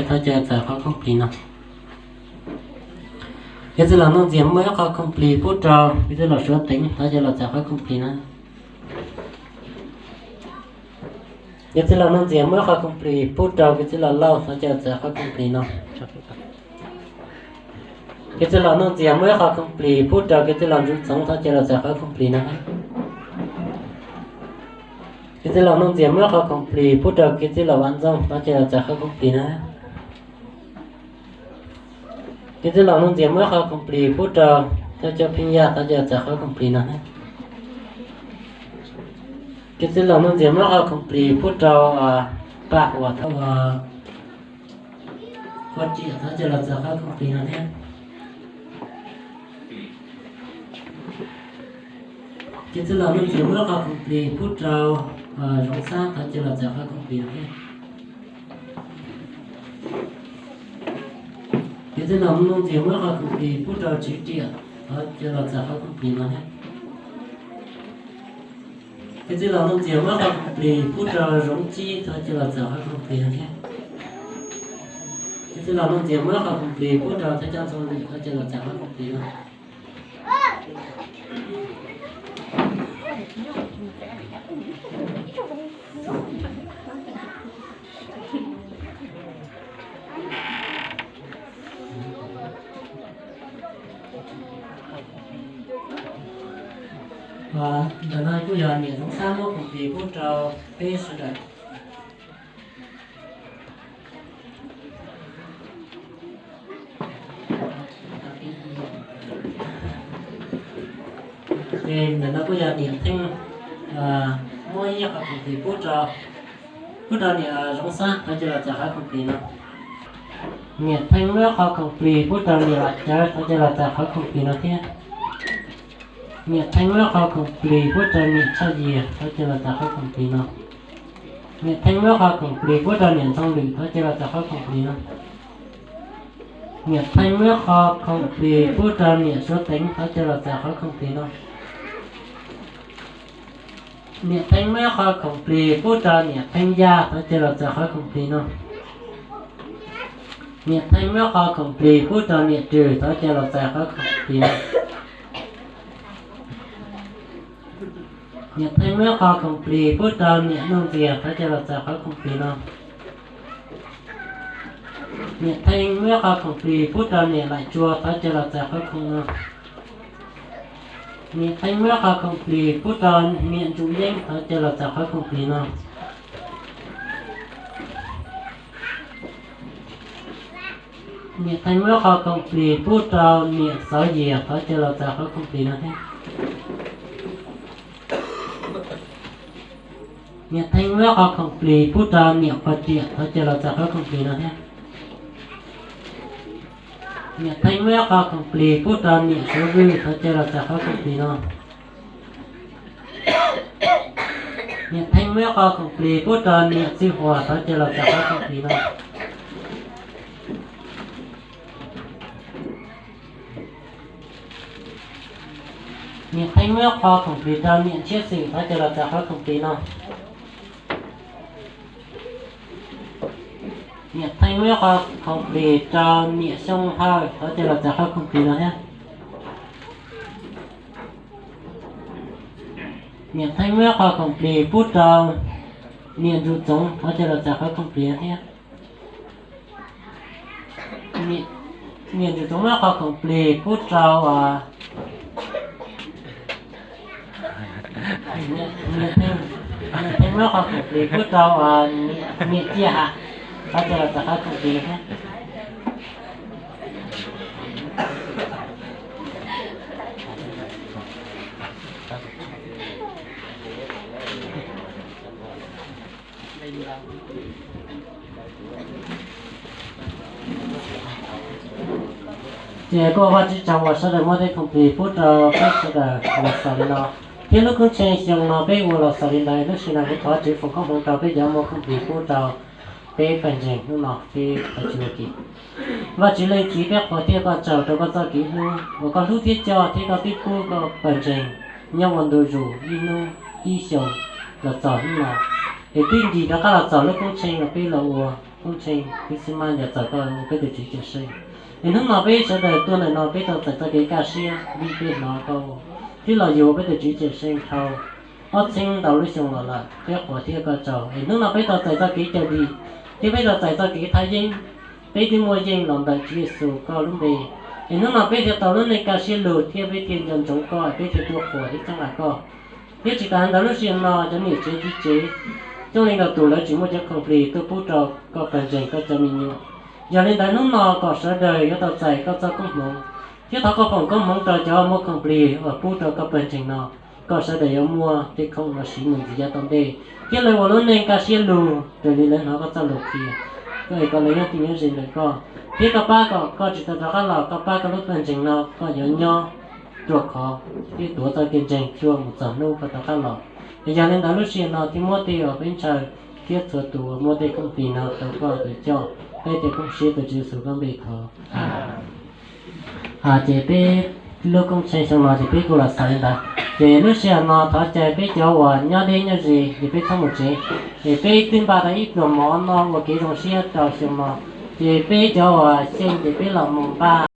Thov cia los txais qhov khoom plig no. Kev txiv laus Nuj Ntxiag muab ib qho khoom plig pub rau kev txiv laus Suav Teev, thov cia los txais qhov khoom plig no. Kev txiv laus Nuj Ntxiag muab ib qho khoom plig pub rau kev txiv laus Lauj, thov cia los txais qhov khoom plig no. Kev txiv laus Nuj Ntxiag muab ib qho khoom plig pub rau kev txiv laus Ntsuj Txoov, thov cia los txais qhov khoom plig no. Kev txiv laus Nuj Ntxiag muab ib qho khoom plig pub rau kev txiv laus Vam Ntxoog, thov cia los txais qhov khoom plig no. Kev txiv laus Nuj Ntxiag muab ib qho khoom plig pub rau thawj coj Pheej Yaj, thov cia los txais qhov khoom plig no. Kev txiv laus Nuj Ntxiag muab ib qho khoom plig pub rau Paj Huas, thov ua Qhua Riam, thov cia los txais qhov khoom plig no thiab. Kev txiv laus Nuj Ntxiag muab ib qho khoom plig pub rau Zoov Xab, thov cia los txais qhov khoom plig no thiab. Kev txiv laus Nuj Ntxiag muab ib qho khoom plig pub rau Tswv Riam, thov cia los txais qhov khoom plig no thiab. Kev txiv laus Nuj Ntxiag muab ib qho khoom plig pub rau Zoov Tsib, thov cia los txais qhov khoom plig no thiab. Kev txiv laus Nuj Ntxiag muab ib qho khoom plig pub rau thawj coj Ntxoov Lwm, thov cia los txais qhov khoom plig no. Ntawm no kuj yog niam Zoov Xab muab khoom plig pub rau peb sawv daws. Ces ntawm no kuj yog niam Theej muab ib qho khoom plig pub rau, pub rau niam Zoov Xab, thov cia los txais qhov khoom plig no. Niam Theej muab ib qho khoom plig pub rau niam Vam Cawv, thov cia los txais qhov khoom plig no thiab. Niam Theej muab ib qho khoom plig pub rau niam Tshaj Yias, thov cia los txais qhov khoom plig no. Niam Theej muab ib qho khoom plig pub rau niam Ntxoov Lwm, thov cia los txais qhov khoom plig no. Niam Theej muab ib qho khoom plig pub rau niam Suav Teev, thov cia los txais qhov khoom plig no. Niam Theej muab ib qho khoom plig pub rau niam Pheej Yaj, thov cia los txais qhov khoom plig no. Niam Theej muab ib qho khoom plig pub rau niam Rwg, thov cia los txais qhov khoom plig no. Niam Theej muab ib qho khoom plig pub rau niam Nuj Ntxiag, thov cia los txais qhov khoom plig no. Niam Theej muab ib qho khoom plig pub rau niam Laim Tsua, thov cia los txais qhov khoom no. Niam Theej muab ib qho khoom plig pub rau niam Ntsuj Yeeb, thov cia los txais qhov khoom plig no. Niam Theej muab ib qho khoom plig pub rau niam Xauv Yias, thov cia los txais qhov khoom plig no thiab. Niam Theej muab ib qho khoom plig pub rau niam Qhua Riam, thov cia los txais qhov khoom plig no thiab. Niam Theej muab ib qho khoom plig pub rau niam Suav Vwj, thov cia los txais qhov khoom plig no. Niam Theej muab ib qho khoom plig pub rau niam Txwj Huas, thov cia los txais qhov khoom plig no. Niam Theej muab ib qho khoom plig rau niam Ntshiab Xwm, thov cia los txais qhov khoom plig no. Niam Theej muab ib qho khoom plig rau niam Xyooj Hawj, thov cia los txais qhov khoom plig no thiab. Niam Theej muab ib qho khoom plig pub rau niam Ntsuj Txoov, thov cia los txais qhov khoom plig no thiab. Niam Ntsuj Txoov muab ib qho khoom plig pub rau, niam Theej, niam Theej muab ib qho khoom plig pub rau niam Ciaj Ham, thov cia los txais qhov khoom plig no thiab. Ces kuj ua Vajtswv tsaug uas sawv daws muab tej khoom plig pub rau peb sawv daws los xaus li no, thiab lub koob tsheej xyoo no peb ua los xaus li ntawd. Lub sij hawm no kuv thov Tswv foom koob hmoov rau peb cov muab khoom plig pub rau peb pawg ntseeg hnub no peb tau tsis ua ke. Vajtswv Leej Txiv, peb qhuas thiab koj tsaug rau koj txoj kev hlub uas koj hlub thiab coj thiab koj twb pub koj pawg ntseeg nyob ua ntu zus ib hnub ib xyoos los txog hnub no, es twb nkim rov qab los txog lub koob tsheej uas peb los ua. Koob Tsheej, twb xib mab nco txog koj ua peb tus Tswv Cawm Seej. Es hnub no peb sawv daws tuaj ntawm no peb tau txais txoj kev kaj siab vim peb hnov koj thiab los yug ua peb tus Tswv Cawm Seej dhau ob txhiab ntau lub xyoo los lawm, peb qhuas thiab koj tsaug. Es hnub no peb tau txais txoj kev cawm dim thiab peb tau txais txoj kev thaj yeeb, peb twb muaj yeej los ntawm Tswv Yexus koj lub npe. Es hnub no peb thiaj tau lub neej kaj siab lug thiab peb thiaj nco ntsoov koj, peb thiaj tuaj qhuas thiab txhawb nqa koj. Thiab tsis tas ntawd lub sij hawm no cov niam tsev txiv tsev coob leej ntau tus lawv tsis muaj cov khoom plig tuaj pub rau koj pawg ntseeg koj cov me nyuam. Yog li ntawd hnub no kom sawv daws yuav tau txais koj txoj koob hmoov, thiab thov koj foom koob hmoov rau cov muaj khoom plig uas pub rau koj pawg ntseeg no, kom sawv daws yuav muaj tej khoom no siv mus ntxiv yav tom ntej, thiab lawv ua lub neej kaj siab lug raws li lawv hnov koj txoj lus qhia. Koj es kom lawv nyob tij nyob ze ntawm koj, thiab koj pab kom koj tsis tau rov qab los, koj pab koj lub pawg ntseeg no koj yuav nyob ruaj khov thiab tuav txoj kev ntseeg cuag mus txog hnub koj rov qab los. Es yog li ntawd lub sij hawm no thiaj muab tej uas peb ntshaw thiab txhua tus uas muaj tej khoom plig no rau koj tus coj, peb tej koob siab tuav Tswv Yexus koj npe thov. Ces peb lub koob tsheej xyoo no ces peb kuj los xaus li ntawd. Ces lub sij hawm no thov caw peb cov uas nyob deb nyob ze ces peb txhob mus tsev, es peb twb npaj tau ib pluag mov noj ua kev zoo siab rau xyoo no. Ces peb cov uas xyeej ces peb los mus npaj